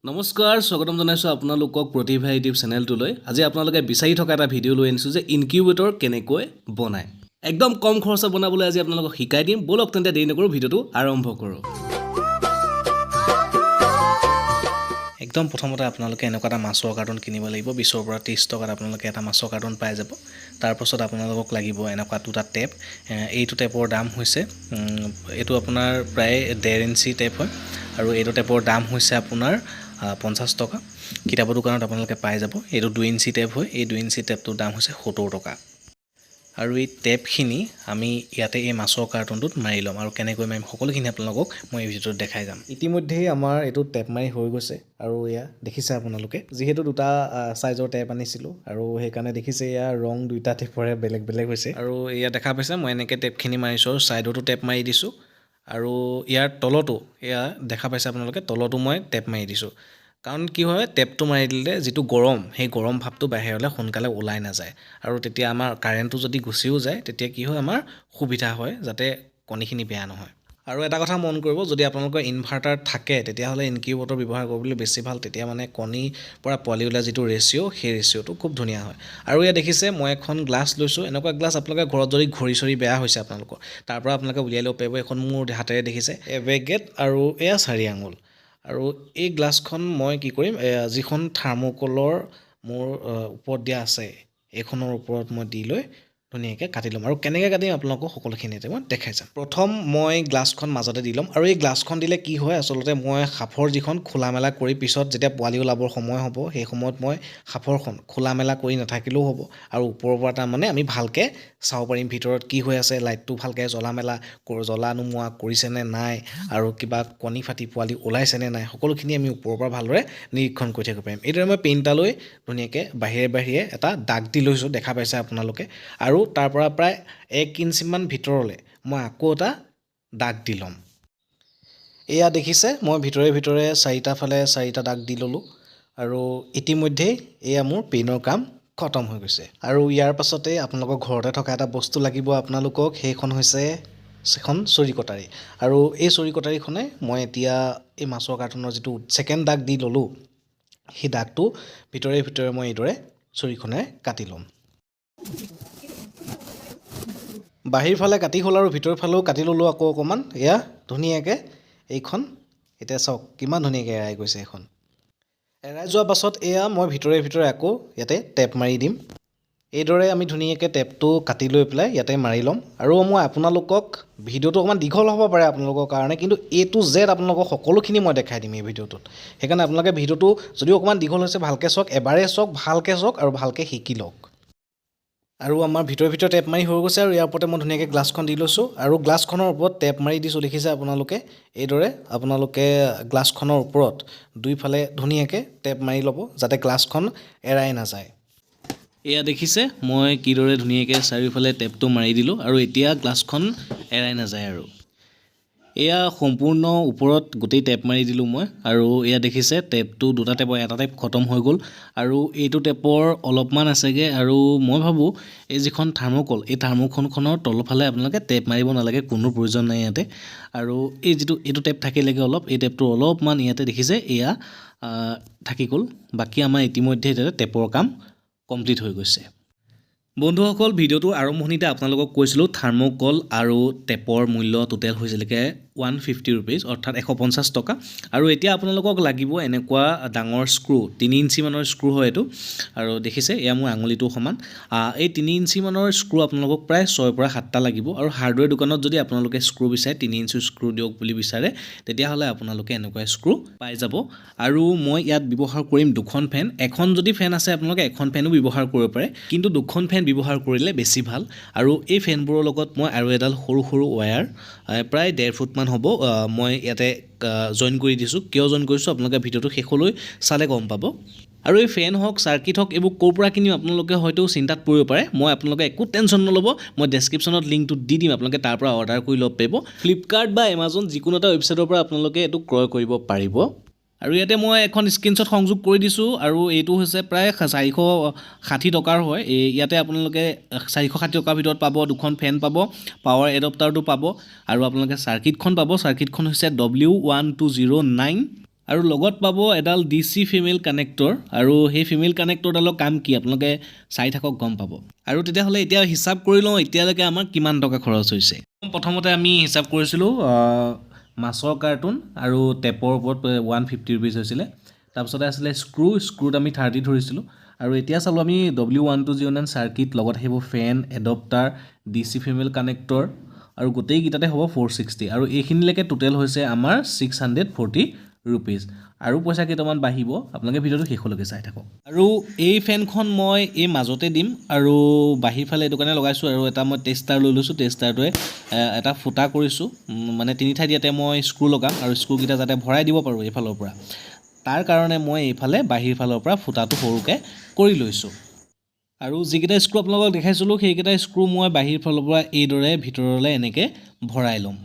নমস্কাৰ, স্বাগতম জনাইছোঁ আপোনালোকক প্ৰতিভা ইউটিউব চেনেলটোলৈ। আজি আপোনালোকে বিচাৰি থকা এটা ভিডিঅ' লৈ আনিছোঁ যে ইনকিউবেটৰ কেনেকৈ বনায়। একদম কম খৰচত বনাবলৈ আজি আপোনালোকক শিকাই দিম। ব'লক তেন্তে, দেৰি নকৰোঁ, ভিডিঅ'টো আৰম্ভ কৰোঁ। একদম প্ৰথমতে আপোনালোকে এনেকুৱা এটা মাছৰ কাৰ্টন কিনিব লাগিব। 20ৰ পৰা 30 টকাত আপোনালোকে এটা মাছৰ কাৰ্টন পাই যাব। তাৰপাছত আপোনালোকক লাগিব এনেকুৱা দুটা টেপ। এইটো টেপৰ দাম হৈছে, এইটো আপোনাৰ প্ৰায় 1.5 ইঞ্চি টেপ হয় আৰু এইটো টেপৰ দাম হৈছে আপোনাৰ 50 টকা। কিতাপৰ দোকানত আপোনালোকে পাই যাব। এইটো 2 ইঞ্চি টেপ হয়। এই 2 ইঞ্চি টেপটোৰ দাম হৈছে 70 টকা। আৰু এই টেপখিনি আমি ইয়াতে এই মাছৰ কাৰ্টনটোত মাৰি ল'ম আৰু কেনেকৈ মাৰিম সকলোখিনি আপোনালোকক মই এই ভিডিঅ'টোত দেখাই যাম। ইতিমধ্যেই আমাৰ এইটো টেপ মাৰি হৈ গৈছে আৰু এয়া দেখিছে আপোনালোকে, যিহেতু দুটা চাইজৰ টেপ আনিছিলোঁ আৰু সেইকাৰণে দেখিছে এয়া ৰং দুইটা টেপৰে বেলেগ বেলেগ হৈছে। আৰু এয়া দেখা পাইছে, মই এনেকৈ টেপখিনি মাৰিছোঁ আৰু ছাইডতো টেপ মাৰি দিছোঁ আৰু ইয়াৰ তলতো এয়া দেখা পাইছে আপোনালোকে, তলতো মই টেপ মাৰি দিছোঁ। কাৰণ কি হয়, টেপটো মাৰি দিলে যিটো গৰম, সেই গৰম ভাৱটো বাহিৰলৈ সোনকালে ওলাই নাযায় আৰু তেতিয়া আমাৰ কাৰেণ্টটো যদি গুচিও যায়, তেতিয়া কি হয়, আমাৰ সুবিধা হয় যাতে কণীখিনি বেয়া নহয়। আৰু এটা কথা মন কৰিব, যদি আপোনালোকৰ ইনভাৰ্টাৰ থাকে, তেতিয়াহ'লে ইনকিউবেটৰ ব্যৱহাৰ কৰিবলৈ বেছি ভাল। তেতিয়া মানে কণীৰ পৰা পোৱালি ওলোৱা যিটো ৰেচিঅ', সেই ৰেচিঅ'টো খুব ধুনীয়া হয়। আৰু ইয়াত দেখিছে, মই এখন গ্লাছ লৈছোঁ। এনেকুৱা গ্লাছ আপোনালোকে ঘৰত যদি ঘড়ী চৰি বেয়া হৈছে আপোনালোকৰ, তাৰ পৰা আপোনালোকে উলিয়াই ল'ব পাৰিব। এইখন মোৰ হাতেৰে দেখিছে এবেগেট আৰু এয়া 4 আঙুল। আৰু এই গ্লাছখন মই কি কৰিম, যিখন থাৰ্মকলৰ মোৰ ওপৰত দিয়া আছে, এইখনৰ ওপৰত মই দি লৈ ধুনীয়াকৈ কাটি ল'ম। আৰু কেনেকৈ কাটিম আপোনালোকক সকলোখিনি এতিয়া মই দেখাই যাম। প্ৰথম মই গ্লাছখন মাজতে দি ল'ম। আৰু এই গ্লাছখন দিলে কি হয়, আচলতে মই সাঁফৰ যিখন খোলা মেলা কৰি পিছত যেতিয়া পোৱালি ওলাবৰ সময় হ'ব, সেই সময়ত মই সাঁফৰখন খোলা মেলা কৰি নাথাকিলেও হ'ব। আৰু ওপৰৰ পৰা তাৰমানে আমি ভালকৈ চাব পাৰিম ভিতৰত কি হৈ আছে, লাইটটো ভালকৈ জ্বলা মেলা জ্বলা নুমোৱা কৰিছেনে নাই আৰু কিবা কণী ফাটি পোৱালি ওলাইছেনে নাই, সকলোখিনি আমি ওপৰৰ পৰা ভালদৰে নিৰীক্ষণ কৰি থাকিব পাৰিম। এইদৰে মই পেইণ্ট এটা লৈ ধুনীয়াকৈ বাহিৰে বাহিৰে এটা দাগ দি লৈছোঁ, দেখা পাইছে আপোনালোকে। আৰু তাৰ পৰা প্ৰায় 1 ইঞ্চিমান ভিতৰলৈ মই আকৌ এটা দাগ দি ল'ম। এয়া দেখিছে, মই ভিতৰে ভিতৰে চাৰিটা ফালে চাৰিটা দাগ দি ল'লোঁ আৰু ইতিমধ্যেই এয়া মোৰ পেইনৰ কাম খতম হৈ গৈছে। আৰু ইয়াৰ পাছতে আপোনালোকৰ ঘৰতে থকা এটা বস্তু লাগিব আপোনালোকক, সেইখন হৈছে সেইখন চুৰি কটাৰী। আৰু এই চুৰি কটাৰীখনে মই এতিয়া এই মাছৰ কাৰ্টনৰ যিটো ছেকেণ্ড দাগ দি ল'লোঁ, সেই দাগটো ভিতৰে ভিতৰে মই এইদৰে চুৰিখনেৰে কাটি ল'ম। বাহিৰ ফালে কাটি হ'ল আৰু ভিতৰ ফালেও কাটি ল'লোঁ আকৌ অকণমান। এয়া ধুনীয়াকৈ এইখন এতিয়া চাওক কিমান ধুনীয়াকৈ এৰাই গৈছে। এইখন এৰাই যোৱাৰ পাছত এয়া মই ভিতৰে ভিতৰে আকৌ ইয়াতে টেপ মাৰি দিম। এইদৰে আমি ধুনীয়াকৈ টেপটো কাটি লৈ পেলাই ইয়াতে মাৰি ল'ম। আৰু মই আপোনালোকক, ভিডিঅ'টো অকণমান দীঘল হ'ব পাৰে আপোনালোকৰ কাৰণে, কিন্তু এ টু জেড আপোনালোকক সকলোখিনি মই দেখাই দিম এই ভিডিঅ'টোত। সেইকাৰণে আপোনালোকে ভিডিঅ'টো যদিও অকণমান দীঘল হৈছে, ভালকৈ চাওক, এবাৰেই চাওক, ভালকৈ চাওক আৰু ভালকৈ শিকি লওক। আৰু আমাৰ ভিতৰে ভিতৰে টেপ মাৰি হৈ গৈছে আৰু ইয়াৰ ওপৰতে মই ধুনীয়াকৈ গ্লাছখন দি লৈছোঁ আৰু গ্লাছখনৰ ওপৰত টেপ মাৰি দিছোঁ, দেখিছে আপোনালোকে। এইদৰে আপোনালোকে গ্লাছখনৰ ওপৰত দুইফালে ধুনীয়াকৈ টেপ মাৰি ল'ব যাতে গ্লাছখন এৰাই নাযায়। এয়া দেখিছে, মই কিদৰে ধুনীয়াকৈ চাৰিওফালে টেপটো মাৰি দিলোঁ আৰু এতিয়া গ্লাছখন এৰাই নাযায়। আৰু এয়া সম্পূৰ্ণ ওপৰত গোটেই টেপ মাৰি দিলোঁ মই। আৰু এয়া দেখিছে, টেপটো দুটা টেপৰ এটা টেপ খতম হৈ গ'ল আৰু এইটো টেপৰ অলপমান আছেগৈ। আৰু মই ভাবোঁ, এই যিখন থাৰ্মকল, এই থাৰ্মকলখনৰ তলফালে আপোনালোকে টেপ মাৰিব নালাগে, কোনো প্ৰয়োজন নাই ইয়াতে। আৰু এই যিটো এইটো টেপ থাকিলেগৈ অলপ, এই টেপটো অলপমান ইয়াতে দেখিছে, এয়া থাকি গ'ল। বাকী আমাৰ ইতিমধ্যে ইয়াতে টেপৰ কাম কমপ্লিট হৈ গৈছে। বন্ধুসকল, ভিডিঅ'টোৰ আৰম্ভণিতে আপোনালোকক কৈছিলোঁ, থাৰ্মকল আৰু টেপৰ মূল্য টোটেল হৈছিলেগৈ 150 ৰুপিজ, অৰ্থাৎ 150 টকা। আৰু এতিয়া আপোনালোকক লাগিব এনেকুৱা ডাঙৰ স্ক্ৰু, 3 ইঞ্চিমানৰ স্ক্ৰু হয় এইটো। আৰু দেখিছে, এয়া মোৰ আঙুলিটোৰ সমান। এই 3 ইঞ্চিমানৰ স্ক্ৰু আপোনালোকক প্ৰায় 6ৰ পৰা 7টা লাগিব। আৰু হাৰ্ডৱেৰ দোকানত যদি আপোনালোকে স্ক্ৰু বিচাৰে, 3 ইঞ্চি স্ক্ৰু দিয়ক বুলি বিচাৰে, তেতিয়াহ'লে আপোনালোকে এনেকুৱা স্ক্ৰু পাই যাব। আৰু মই ইয়াত ব্যৱহাৰ কৰিম দুখন ফেন। এখন যদি ফেন আছে, আপোনালোকে এখন ফেনো ব্যৱহাৰ কৰিব পাৰে, কিন্তু দুখন ফেন ব্যৱহাৰ কৰিলে বেছি ভাল। আৰু এই ফেনবোৰৰ লগত মই আৰু এডাল সৰু সৰু ৱায়াৰ, প্ৰায় 1.5 ফুটমান হ'ব, মই ইয়াতে জইন কৰি দিছোঁ। কিয় জইন কৰিছোঁ, আপোনালোকে ভিডিঅ'টো শেষলৈ চালে গম পাব। আৰু এই ফেন হওক, চাৰ্কিট হওক, এইবোৰ ক'ৰ পৰা কিনিম, আপোনালোকে হয়তো চিন্তাত পৰিব পাৰে। মই আপোনালোকে একো টেনশ্যন নল'ব, মই ডেছক্ৰিপশ্যনত লিংকটো দি দিম, আপোনালোকে তাৰ পৰা অৰ্ডাৰ কৰি ল'ব পাৰিব। ফ্লিপকাৰ্ট বা এমাজন যিকোনো এটা ৱেবছাইটৰ পৰা আপোনালোকে এইটো ক্ৰয় কৰিব পাৰিব। আৰু ইয়াতে মই এখন স্ক্ৰীনশ্বট সংযোগ কৰি দিছোঁ। আৰু এইটো হৈছে প্ৰায় 460 টকাৰ হয়। এই ইয়াতে আপোনালোকে 460 টকাৰ ভিতৰত পাব, দুখন ফেন পাব, পাৱাৰ এডপ্টাৰটো পাব আৰু আপোনালোকে চাৰ্কিটখন পাব। চাৰ্কিটখন হৈছে W1209। আৰু লগত পাব এডাল ডিচি ফিমেল কানেক্টৰ। আৰু সেই ফিমেল কানেক্টৰডালৰ কাম কি আপোনালোকে চাই থাকক, গম পাব। আৰু তেতিয়াহ'লে এতিয়া হিচাপ কৰি লওঁ, এতিয়ালৈকে আমাৰ কিমান টকা খৰচ হৈছে। প্ৰথমতে আমি হিচাপ কৰিছিলোঁ, মাছৰ কাৰ্টুন আৰু টেপৰ ওপৰত 150 ৰুপিজ হৈছিলে। তাৰপিছতে আছিলে স্ক্ৰু, স্ক্ৰুত আমি 30 ধৰিছিলোঁ। আৰু এতিয়া চালোঁ আমি W1209 circuit, লগত আহিব ফেন, এডপ্টাৰ, ডিচি ফিমেল কানেক্টৰ আৰু গোটেইকেইটাতে হ'ব 460। আৰু এইখিনিলৈকে টোটেল হৈছে আমাৰ 640 ৰুপিজ। আৰু পইচা কেইটামান বাঢ়িব, আপোনালোকে ভিডিঅ'টো শেষলৈকে চাই থাকক। আৰু এই ফেনখন মই এই মাজতে দিম আৰু বাহিৰ ফালে এইটো কাৰণে লগাইছোঁ। আৰু এটা মই টেষ্টাৰ লৈ লৈছোঁ। টেষ্টাৰটোৱে এটা ফুটা কৰিছোঁ, মানে তিনি ঠাইত ইয়াতে মই স্ক্ৰু লগাম আৰু স্ক্ৰুকেইটা যাতে ভৰাই দিব পাৰোঁ এইফালৰ পৰা, তাৰ কাৰণে মই এইফালে বাহিৰ ফালৰ পৰা ফুটাটো সৰুকৈ কৰি লৈছোঁ। আৰু যিকেইটা স্ক্ৰু আপোনালোকক দেখাইছিলোঁ, সেইকেইটা স্ক্ৰু মই বাহিৰ ফালৰ পৰা এইদৰে ভিতৰলৈ এনেকৈ ভৰাই ল'ম।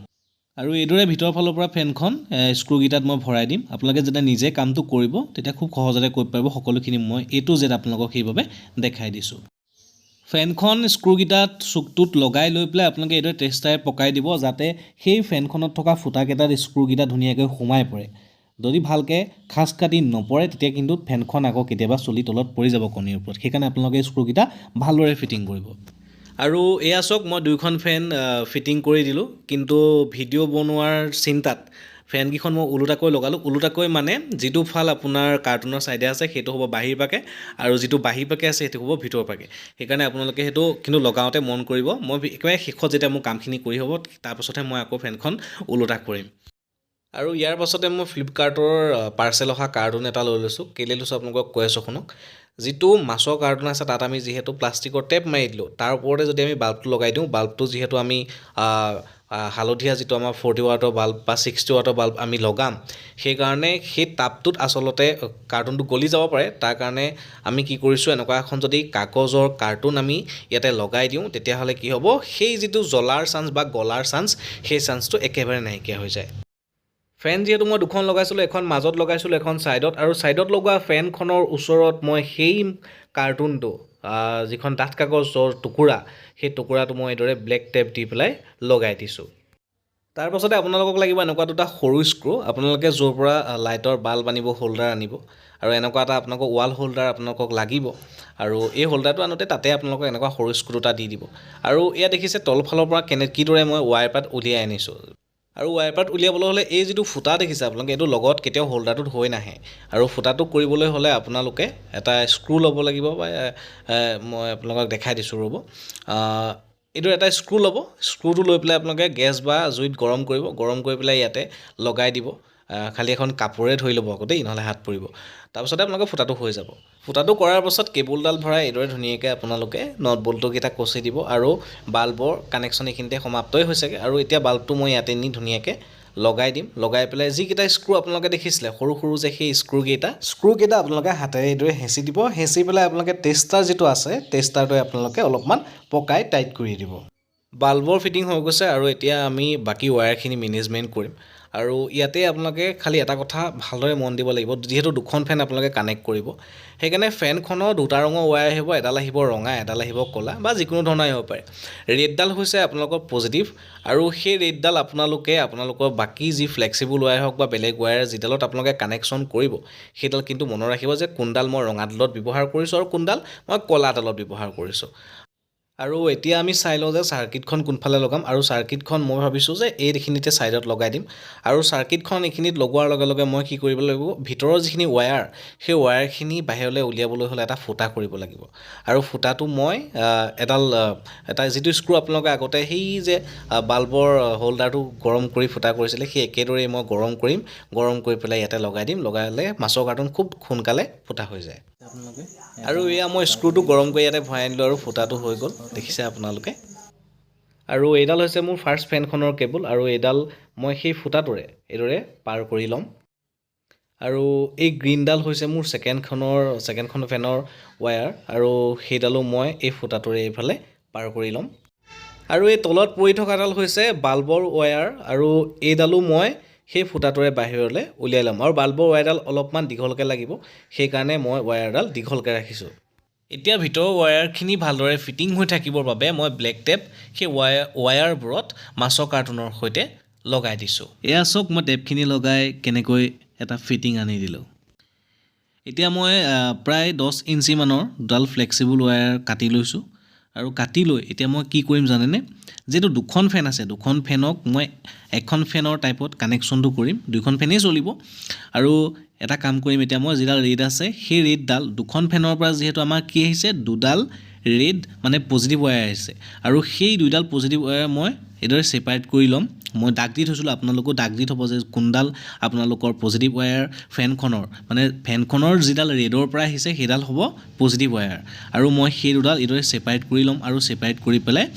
আৰু এইদৰে ভিতৰৰ ফালৰ পৰা ফেনখন স্ক্ৰুকেইটাত মই ভৰাই দিম। আপোনালোকে যেতিয়া নিজে কামটো কৰিব, তেতিয়া খুব সহজতে কৰিব পাৰিব। সকলোখিনি মই এ টু জেড আপোনালোকক সেইবাবে দেখাই দিছোঁ। ফেনখন স্ক্ৰুকেইটাত চুকটোত লগাই লৈ পেলাই আপোনালোকে এইদৰে টেষ্টাৰে পকাই দিব, যাতে সেই ফেনখনত থকা ফুটাকেইটাত স্ক্ৰুকেইটা ধুনীয়াকৈ সোমাই পৰে। যদি ভালকৈ খাঁজ কাটি নপৰে, তেতিয়া কিন্তু ফেনখন আকৌ কেতিয়াবা চলি তলত পৰি যাব কণীৰ ওপৰত। সেইকাৰণে আপোনালোকে স্ক্ৰুকেইটা ভালদৰে ফিটিং কৰিব। আৰু এয়া চাওক, মই দুইখন ফেন ফিটিং কৰি দিলোঁ, কিন্তু ভিডিঅ' বনোৱাৰ চিন্তাত ফেনকেইখন মই ওলোটাকৈ লগালোঁ। ওলোটাকৈ মানে যিটো ফাল আপোনাৰ কাৰ্টুনৰ ছাইডে আছে, সেইটো হ'ব বাহিৰ পাকে আৰু যিটো বাহিৰ পাকে আছে, সেইটো হ'ব ভিতৰ পাকে। সেইকাৰণে আপোনালোকে সেইটো কিন্তু লগাওঁতে মন কৰিব। মই একেবাৰে শেষত যেতিয়া মোৰ কামখিনি কৰি হ'ব, তাৰপাছতহে মই আকৌ ফেনখন ওলোটা কৰিম। আৰু ইয়াৰ পাছতে মই ফ্লিপকাৰ্টৰ পাৰ্চেল অহা কাৰ্টুন এটা লৈ লৈছোঁ। কেলৈ লৈছোঁ আপোনালোকক কৈ আছোঁ, শুনক। যিটো মাছৰ কাৰ্টুন আছে, তাত আমি যিহেতু প্লাষ্টিকৰ টেপ মাৰি দিলোঁ, তাৰ ওপৰতে যদি আমি বাল্বটো লগাই দিওঁ, বাল্বটো যিহেতু আমি হালধীয়া যিটো আমাৰ 40 ৱাটৰ বাল্ব বা 60 ৱাটৰ বাল্ব আমি লগাম, সেইকাৰণে সেই তাপটোত আচলতে কাৰ্টুনটো গলি যাব পাৰে। তাৰ কাৰণে আমি কি কৰিছোঁ, এনেকুৱা এখন যদি কাগজৰ কাৰ্টুন আমি ইয়াতে লগাই দিওঁ, তেতিয়াহ'লে কি হ'ব, সেই যিটো জ্বলাৰ চান্স বা গলাৰ চান্স, সেই চান্সটো একেবাৰে নাইকিয়া হৈ যায়। ফেন যিহেতু মই দুখন লগাইছিলোঁ, এখন মাজত লগাইছিলোঁ, এখন ছাইডত। আৰু ছাইডত লগোৱা ফেনখনৰ ওচৰত মই সেই কাৰ্টুনটো, যিখন ডাঠ কাগজৰ টুকুৰা, সেই টুকুৰাটো মই এইদৰে ব্লেক টেপ দি পেলাই লগাই দিছোঁ। তাৰপাছতে আপোনালোকক লাগিব এনেকুৱা দুটা সৰু স্ক্ৰু। আপোনালোকে য'ৰ পৰা লাইটৰ বাল্ব আনিব, হোল্ডাৰ আনিব আৰু এনেকুৱা এটা আপোনালোকক ৱাল হোল্ডাৰ আপোনালোকক লাগিব। আৰু এই হোল্ডাৰটো আনোতে তাতে আপোনালোকক এনেকুৱা সৰু স্ক্ৰু দুটা দি দিব। আৰু এয়া দেখিছে তলফালৰ পৰা কিদৰে মই ৱায়াৰ পাত উলিয়াই আনিছোঁ। আৰু ৱায়াৰ পাত উলিয়াবলৈ হ'লে এই যিটো ফুটা দেখিছে আপোনালোকে, এইটো লগত কেতিয়াও হোল্ডাৰটোত হৈ নাহে। আৰু ফুটাটো কৰিবলৈ হ'লে আপোনালোকে এটা স্ক্ৰু ল'ব লাগিব বা মই আপোনালোকক দেখাই দিছোঁ, ৰ'ব। এইটো এটা স্ক্ৰু ল'ব। স্ক্ৰুটো লৈ পেলাই আপোনালোকে গেছ বা জুইত গৰম কৰিব। গৰম কৰি পেলাই ইয়াতে লগাই দিব। খালি এখন কাপোৰে ধৰি ল'ব আকৌ দেই, নহ'লে হাত পৰিব। তাৰপিছতে আপোনালোকৰ ফুটাটো হৈ যাব। ফুটাটো কৰাৰ পাছত কেবুলডাল ভৰাই এইদৰে ধুনীয়াকৈ আপোনালোকে not বল্টুকেইটা কচি দিব আৰু বাল্বৰ কানেকশ্যন এইখিনিতে সমাপ্তই হৈছেগৈ। আৰু এতিয়া বাল্বটো মই ইয়াতে নি ধুনীয়াকৈ লগাই দিম। লগাই পেলাই যিকেইটা স্ক্ৰু আপোনালোকে দেখিছিলে সৰু সৰু যে, সেই স্ক্ৰুকেইটা আপোনালোকে হাতেৰে এইদৰে হেঁচি দিব। হেঁচি পেলাই আপোনালোকে টেষ্টাৰ যিটো আছে, টেষ্টাৰটোৱে আপোনালোকে অলপমান পকাই টাইট কৰি দিব। বাল্বৰ ফিটিং হৈ গৈছে আৰু এতিয়া আমি বাকী ৱায়াৰখিনি মেনেজমেণ্ট কৰিম। আৰু ইয়াতে আপোনালোকে খালি এটা কথা ভালদৰে মন দিব লাগিব। যিহেতু দুখন ফেন আপোনালোকে কানেক্ট কৰিব, সেইকাৰণে ফেনখনৰ দুটা ৰঙৰ ৱায়াৰ আহিব। এডাল আহিব ৰঙা, এডাল আহিব ক'লা বা যিকোনো ধৰণৰ আহিব পাৰে। ৰেডডাল হৈছে আপোনালোকৰ পজিটিভ আৰু সেই ৰেডডাল আপোনালোকে আপোনালোকৰ বাকী যি ফ্লেক্সিবল ৱায়াৰ হওক বা বেলেগ ৱায়াৰ যিডালত আপোনালোকে কানেকশ্যন কৰিব, সেইডাল কিন্তু মনত ৰাখিব যে কোনডাল মই ৰঙাডালত ব্যৱহাৰ কৰিছোঁ আৰু কোনডাল মই ক'লাডালত ব্যৱহাৰ কৰিছোঁ। আৰু এতিয়া আমি চাই লওঁ যে চাৰ্কিটখন কোনফালে লগাম। আৰু চাৰ্কিটখন মই ভাবিছোঁ যে এইখিনিতে ছাইডত লগাই দিম। আৰু চাৰ্কিটখন এইখিনিত লগোৱাৰ লগে লগে মই কি কৰিব লাগিব? ভিতৰৰ যিখিনি ৱায়াৰ, সেই ৱায়াৰখিনি বাহিৰলৈ উলিয়াবলৈ হ'লে এটা ফুটা কৰিব লাগিব। আৰু ফুটাটো মই এডাল এটা যিটো স্ক্ৰু আপোনালোকে আগতে সেই যে বাল্বৰ হোল্ডাৰটো গৰম কৰি ফুটা কৰিছিলে, সেই একেদৰেই মই গৰম কৰিম। গৰম কৰি পেলাই ইয়াতে লগাই দিম। লগালে মাছৰ কাৰ্টুন খুব সোনকালে ফুটা হৈ যায়। আপোনালোকে আৰু এয়া মই স্ক্ৰুটো গৰম কৰি ইয়াতে ভৰাই আনিলোঁ আৰু ফুটাটো হৈ গ'ল, দেখিছে আপোনালোকে। আৰু এইডাল হৈছে মোৰ ফাৰ্ষ্ট ফেনখনৰ কেবুল আৰু এইডাল মই সেই ফুটাটোৰে এইদৰে পাৰ কৰি ল'ম। আৰু এই গ্ৰীণডাল হৈছে মোৰ ছেকেণ্ডখন ফেনৰ ৱায়াৰ আৰু সেইডালো মই এই ফুটাটোৰে এইফালে পাৰ কৰি ল'ম। আৰু এই তলত পৰি থকাডাল হৈছে বাল্বৰ ৱায়াৰ আৰু এইডালো মই সেই ফুটাটোৰে বাহিৰলৈ উলিয়াই ল'ম। আৰু বাল্বৰ ৱায়াৰডাল অলপমান দীঘলকৈ লাগিব, সেইকাৰণে মই ৱায়াৰডাল দীঘলকৈ ৰাখিছোঁ। এতিয়া ভিতৰৰ ৱায়াৰখিনি ভালদৰে ফিটিং হৈ থাকিবৰ বাবে মই ব্লেক টেপ সেই ৱায়াৰবোৰত মাছৰ কাৰ্টুনৰ সৈতে লগাই দিছোঁ। এয়া চাওক, মই টেপখিনি লগাই কেনেকৈ এটা ফিটিং আনি দিলোঁ। এতিয়া মই প্ৰায় 10 ইঞ্চিমানৰ দুডাল ফ্লেক্সিবল ৱায়াৰ কাটি লৈছোঁ আৰু কাটি লৈ এতিয়া মই কি কৰিম জানেনে? যিহেতু দুখন ফেন আছে, দুখন ফেনক মই এখন ফেনৰ টাইপত কানেকশ্যনটো কৰিম। দুখন ফেনেই চলিব। আৰু এটা কাম কৰিম, এতিয়া মই যিডাল ৰেড আছে, সেই ৰেডডাল দুখন ফেনৰ পৰা যিহেতু আমাৰ কি আহিছে, দুডাল ৰেড মানে পজিটিভ ৱায়াৰ আহিছে আৰু সেই দুইডাল পজিটিভ ৱায়াৰ মই এইদৰে ছেপাৰেট কৰি ল'ম। মই দাগ দি থৈছিলোঁ, আপোনালোকেও দাগ দি থ'ব যে কোনডাল আপোনালোকৰ পজিটিভ ৱায়াৰ ফেনখনৰ, মানে ফেনখনৰ যিডাল ৰেডৰ পৰা আহিছে, সেইডাল হ'ব পজিটিভ ৱায়াৰ। আৰু মই সেই দুডাল এইদৰে ছেপাৰেট কৰি ল'ম আৰু ছেপাৰেট কৰি পেলাই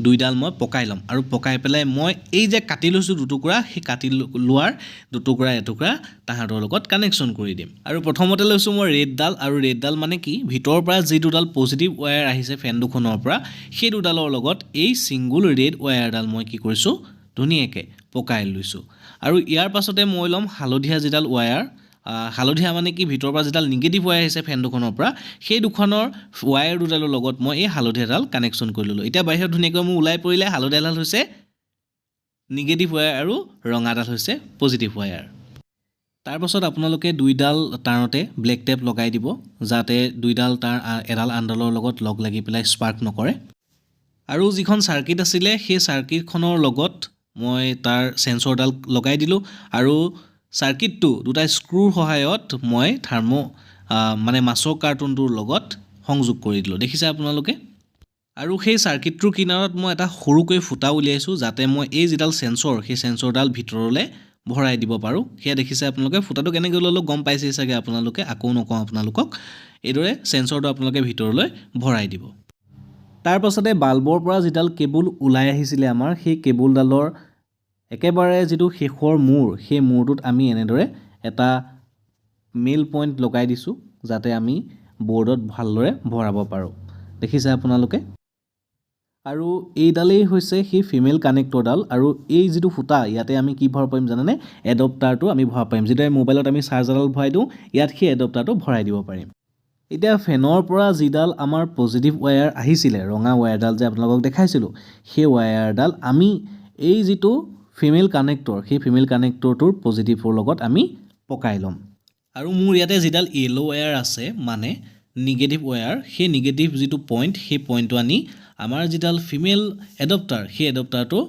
দুইডাল মই পকাই ল'ম আৰু পকাই পেলাই মই এই যে কাটি লৈছোঁ দুটুকুৰা, সেই কাটি লোৱাৰ দুটুকুৰা এটুকুৰা তাহাঁতৰ লগত কানেকশ্যন কৰি দিম। আৰু প্ৰথমতে লৈছোঁ মই ৰেডডাল। আৰু ৰেডডাল মানে কি, ভিতৰৰ পৰা যি দুডাল পজিটিভ ৱায়াৰ আহিছে ফেন দুখনৰ পৰা, সেই দুডালৰ লগত এই ছিংগুল ৰেড ৱায়াৰডাল মই কি কৰিছোঁ, ধুনীয়াকৈ পকাই লৈছোঁ। আৰু ইয়াৰ পাছতে মই ল'ম হালধীয়া যিডাল ৱায়াৰ। হালধীয়া মানে কি, ভিতৰৰ পৰা যিডাল নিগেটিভ ৱায়াৰ আহিছে ফেন দুখনৰ পৰা, সেই দুখনৰ ৱায়াৰ দুডালৰ লগত মই এই হালধীয়াডাল কানেকশ্যন কৰি ল'লোঁ। এতিয়া বাহিৰত ধুনীয়াকৈ মোৰ ওলাই পৰিলে, হালধীয়াডাল হৈছে নিগেটিভ ৱায়াৰ আৰু ৰঙাডাল হৈছে পজিটিভ ৱায়াৰ। তাৰপাছত আপোনালোকে দুইডাল তাঁৰতে ব্লেক টেপ লগাই দিব, যাতে দুইডাল তাঁৰ এডাল আনডালৰ লগত লগ লাগি পেলাই স্পাৰ্ক নকৰে। আৰু যিখন চাৰ্কিট আছিলে, সেই চাৰ্কিটখনৰ লগত মই তাৰ চেঞ্চৰডাল লগাই দিলোঁ আৰু চাৰ্কিটটো দুটা স্ক্ৰুৰ সহায়ত মই থাৰ্ম মানে মাছৰ কাৰ্টুনটোৰ লগত সংযোগ কৰি দিলোঁ। দেখিছে আপোনালোকে? আৰু সেই চাৰ্কিটটোৰ কিনাৰত মই এটা সৰুকৈ ফুটা উলিয়াইছোঁ, যাতে মই এই যিডাল চেঞ্চৰ, সেই চেঞ্চৰডাল ভিতৰলৈ ভৰাই দিব পাৰোঁ। সেয়া দেখিছে আপোনালোকে, ফুটাটো কেনেকৈ ওলালোঁ গম পাইছেই চাগে আপোনালোকে, আকৌ নকওঁ আপোনালোকক। এইদৰে চেঞ্চৰটো আপোনালোকে ভিতৰলৈ ভৰাই দিব। তাৰপাছতে বাল্বৰ পৰা যিডাল কেবুল ওলাই আহিছিলে আমাৰ, সেই কেবুলডালৰ একেবাৰে যিটো শেষৰ মূৰ, সেই মূৰটোত আমি এনেদৰে এটা মেল পইণ্ট লগাই দিছোঁ, যাতে আমি ব'ৰ্ডত ভালদৰে ভৰাব পাৰোঁ। দেখিছে আপোনালোকে? আৰু এইডালেই হৈছে সেই ফিমেল কানেক্টৰডাল। আৰু এই যিটো ফুটা, ইয়াতে আমি কি ভৰাব পাৰিম জানেনে? এডপ্টাৰটো আমি ভৰাব পাৰিম। যিদৰে মোবাইলত আমি চাৰ্জাৰডাল ভৰাই দিওঁ, ইয়াত সেই এডপ্টাৰটো ভৰাই দিব পাৰিম। এতিয়া ফেনৰ পৰা যিডাল আমাৰ পজিটিভ ৱায়াৰ আহিছিলে, ৰঙা ৱায়াৰডাল যে আপোনালোকক দেখাইছিলোঁ, সেই ৱায়াৰডাল আমি এই যিটো ফিমেল কানেক্টৰ, সেই ফিমেল কানেক্টৰটোৰ পজিটিভৰ লগত আমি পকাই ল'ম। আৰু মোৰ ইয়াতে যিডাল য়েল্ল' ৱায়াৰ আছে, মানে নিগেটিভ ৱায়াৰ, সেই নিগেটিভ যিটো পইণ্ট, সেই পইণ্টটো আনি আমাৰ যিডাল ফিমেল এডপ্টাৰ, সেই এডপ্টাৰটো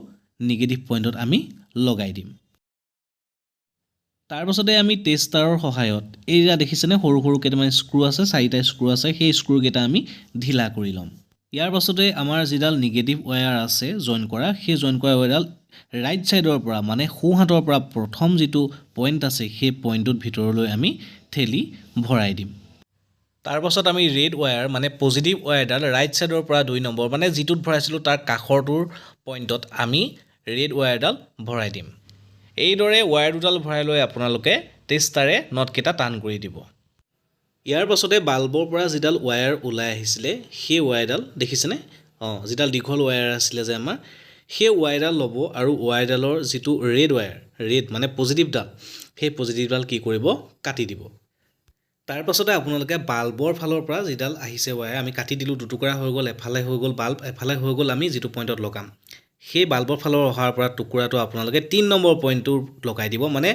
নিগেটিভ পইণ্টত আমি লগাই দিম। তাৰপাছতে আমি টেষ্টাৰৰ সহায়ত, এইয়া দেখিছেনে, সৰু সৰু কেইটামান স্ক্ৰু আছে, চাৰিটা স্ক্ৰু আছে, সেই স্ক্ৰুকেইটা আমি ঢিলা কৰি ল'ম। ইয়াৰ পাছতে আমাৰ যিডাল নিগেটিভ ৱায়াৰ আছে জইন কৰা, সেই জইন কৰা ৱায়াৰডাল ৰাইট ছাইডৰ পৰা, মানে সোঁহাতৰ পৰা প্ৰথম যিটো পইণ্ট আছে, সেই পইণ্টটোত ভিতৰলৈ আমি ঠেলি ভৰাই দিম। তাৰপাছত আমি ৰেড ৱায়াৰ মানে পজিটিভ ৱায়াৰডাল ৰাইট ছাইডৰ পৰা 2 নম্বৰ, মানে যিটোত ভৰাইছিলোঁ তাৰ কাষৰটোৰ পইণ্টত আমি ৰেড ৱায়াৰডাল ভৰাই দিম। এইদৰে ৱায়াৰ দুডাল ভৰাই লৈ আপোনালোকে টেষ্টাৰে নটকেইটা টান কৰি দিব। ইয়াৰ পাছতে বাল্বৰ পৰা যিডাল ৱায়াৰ ওলাই আহিছিলে, সেই ৱায়াৰডাল দেখিছেনে? অঁ, যিডাল দীঘল ৱায়াৰ আছিলে যে আমাৰ, সেই ৱায়াৰডাল ল'ব আৰু ৱায়াৰডালৰ যিটো ৰেড ৱায়াৰ, ৰেড মানে পজিটিভডাল, সেই পজিটিভডাল কি কৰিব, কাটি দিব। তাৰপাছতে আপোনালোকে বাল্বৰ ফালৰ পৰা যিডাল আহিছে ৱায়াৰ, আমি কাটি দিলোঁ, দুটুকুৰা হৈ গ'ল। এফালে হৈ গ'ল বাল্ব, এফালে হৈ গ'ল আমি যিটো পইণ্টত লগাম। সেই বাল্বৰ ফালৰ অহাৰ পৰা টুকুৰাটো আপোনালোকে 3 নম্বৰ পইণ্টটোত লগাই দিব, মানে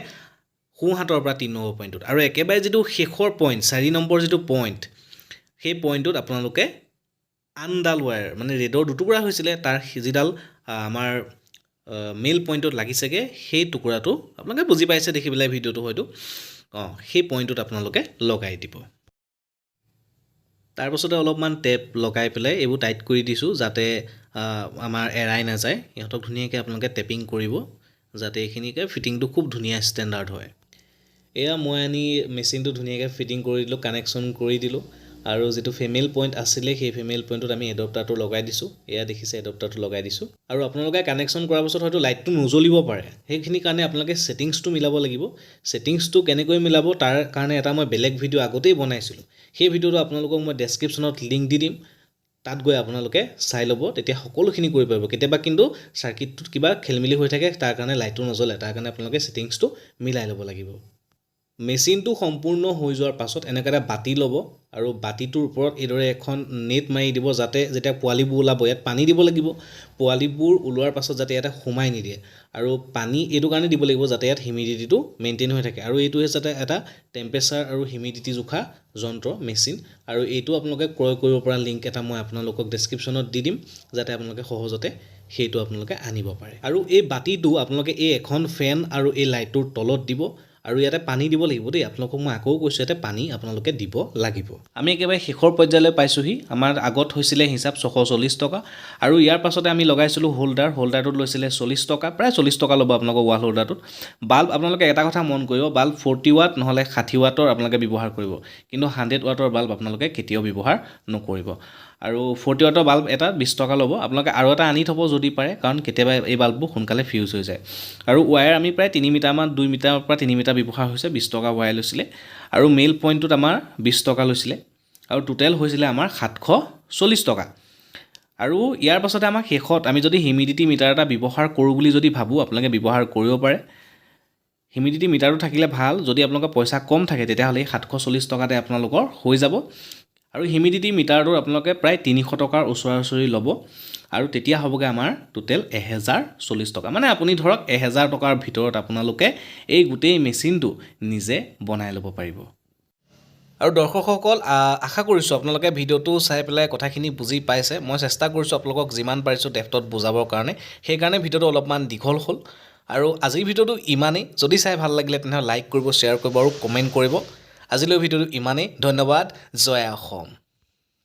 সোঁহাতৰ পৰা 3 নম্বৰ পইণ্টটোত। আৰু একেবাৰে যিটো শেষৰ পইণ্ট, 4 নম্বৰ যিটো পইণ্ট, সেই পইণ্টটোত আপোনালোকে আনডাল ৱায়াৰ, মানে ৰেডৰ দুটুকুৰা হৈছিলে, তাৰ যিডাল আমাৰ মেইল পইণ্টত লাগিছেগৈ, সেই টুকুৰাটো আপোনালোকে বুজি পাইছে দেখি পেলাই ভিডিঅ'টো হয়তো, অঁ, সেই পইণ্টটোত আপোনালোকে লগাই দিব। তাৰপাছতে অলপমান টেপ লগাই পেলাই এইবোৰ টাইট কৰি দিছোঁ, যাতে আমাৰ এৰাই নাযায়। ইহঁতক ধুনীয়াকৈ আপোনালোকে টেপিং কৰিব, যাতে এইখিনিকে ফিটিংটো খুব ধুনীয়া ষ্টেণ্ডাৰ্ড হয়। এয়া মই আনি মেচিনটো ধুনীয়াকৈ ফিটিং কৰি দিলোঁ, কানেকশ্যন কৰি দিলোঁ আৰু যিটো ফিমেল পইণ্ট আছিলে, সেই ফিমেল পইণ্টটোত আমি এডপ্টাৰটো লগাই দিছোঁ। এয়া দেখিছে, এডপ্টাৰটো লগাই দিছোঁ। আৰু আপোনালোকে কানেকশ্যন কৰাৰ পাছত হয়তো লাইটটো নজ্বলিব পাৰে। সেইখিনিৰ কাৰণে আপোনালোকে ছেটিংছটো মিলাব লাগিব। ছেটিংছটো কেনেকৈ মিলাব, তাৰ কাৰণে এটা মই বেলেগ ভিডিঅ' আগতেই বনাইছিলোঁ। সেই ভিডিঅ'টো আপোনালোকক মই ডেছক্ৰিপশ্যনত লিংক দি দিম, তাত গৈ আপোনালোকে চাই ল'ব, তেতিয়া সকলোখিনি কৰিব পাৰিব। কেতিয়াবা কিন্তু চাৰ্কিটটোত কিবা খেলি মেলি হৈ থাকে, তাৰ কাৰণে লাইটটো নজ্বলে। তাৰ কাৰণে আপোনালোকে ছেটিংছটো মিলাই ল'ব লাগিব। মেচিনটো সম্পূৰ্ণ হৈ যোৱাৰ পাছত এনেকৈ এটা বাতি ল'ব আৰু বাতিটোৰ ওপৰত এইদৰে এখন নেট মাৰি দিব, যাতে যেতিয়া পোৱালিবোৰ ওলাব, ইয়াত পানী দিব লাগিব, পোৱালিবোৰ ওলোৱাৰ পাছত যাতে ইয়াতে সোমাই নিদিয়ে। আৰু পানী এইটো কাৰণে দিব লাগিব যাতে ইয়াত হিউমিডিটিটো মেইনটেইন হৈ থাকে। আৰু এইটো হৈছে এটা টেম্পাৰেচাৰ আৰু হিউমিডিটি জোখা যন্ত্ৰ, মেচিন। আৰু এইটো আপোনালোকে ক্ৰয় কৰিব পৰা লিংক এটা মই আপোনালোকক ডেছক্ৰিপশ্যনত দি দিম, যাতে আপোনালোকে সহজতে সেইটো আপোনালোকে আনিব পাৰে। আৰু এই বাতিটো আপোনালোকে এই এখন ফেন আৰু এই লাইটটোৰ তলত দিব আৰু ইয়াতে পানী দিব লাগিব দেই। আপোনালোকক মই আকৌ কৈছোঁ, ইয়াতে পানী আপোনালোকে দিব লাগিব। আমি একেবাৰে শেষৰ পৰ্যায়লৈ পাইছোঁহি। আমাৰ আগত হৈছিলে হিচাপ 640 টকা আৰু ইয়াৰ পাছতে আমি লগাইছিলোঁ হোল্ডাৰ। হোল্ডাৰটোত লৈছিলে 40 টকা, প্ৰায় 40 টকা ল'ব আপোনালোকৰ ৱাল হোল্ডাৰটোত। বাল্ব আপোনালোকে এটা কথা মন কৰিব, বাল্ব 40 ৱাট নহ'লে 60 ৱাটৰ আপোনালোকে ব্যৱহাৰ কৰিব, কিন্তু 100 ৱাটৰ বাল্ব আপোনালোকে কেতিয়াও ব্যৱহাৰ নকৰিব। আৰু 40 ৱাটৰ বাল্ব এটা 20 টকা ল'ব। আপোনালোকে আৰু এটা আনি থ'ব যদি পাৰে, কাৰণ কেতিয়াবা এই বাল্ববোৰ সোনকালে ফিউজ হৈ যায়। আৰু ৱায়াৰ আমি প্ৰায় 3 মিটাৰমান, 2 মিটাৰৰ পৰা 3 মিটাৰ ব্যৱহাৰ হৈছে, 20 টকা ৱায়াৰ লৈছিলে। আৰু মেইল পইণ্টটোত আমাৰ 20 টকা লৈছিলে আৰু টোটেল হৈছিলে আমাৰ 740 টকা। আৰু ইয়াৰ পাছতে আমাক শেষত আমি যদি হিউমিডিটি মিটাৰ এটা ব্যৱহাৰ কৰোঁ বুলি যদি ভাবোঁ, আপোনালোকে ব্যৱহাৰ কৰিব পাৰে। হিউমিডিটি মিটাৰটো থাকিলে ভাল। যদি আপোনালোকৰ পইচা কম থাকে, তেতিয়াহ'লে এই 740 টকাতে আপোনালোকৰ হৈ যাব। আৰু হিউমিডিটি মিটাৰটো আপোনালোকে প্ৰায় 300 টকাৰ ওচৰা ওচৰি ল'ব আৰু তেতিয়া হ'বগৈ আমাৰ টোটেল 1040 টকা। মানে আপুনি ধৰক 1000 টকাৰ ভিতৰত আপোনালোকে এই গোটেই মেচিনটো নিজে বনাই ল'ব পাৰিব। আৰু দৰ্শকসকল, আশা কৰিছোঁ আপোনালোকে ভিডিঅ'টো চাই পেলাই কথাখিনি বুজি পাইছে। মই চেষ্টা কৰিছোঁ আপোনালোকক যিমান পাৰিছোঁ ডেপ্থত বুজাবৰ কাৰণে, সেইকাৰণে ভিডিঅ'টো অলপমান দীঘল হ'ল। আৰু আজিৰ ভিডিঅ'টো ইমানেই। যদি চাই ভাল লাগিলে, তেনেহ'লে লাইক কৰিব, শ্বেয়াৰ কৰিব আৰু কমেণ্ট কৰিব। আজিলৈ ভিডিঅ'টো ইমানেই। ধন্যবাদ। জয় অসম।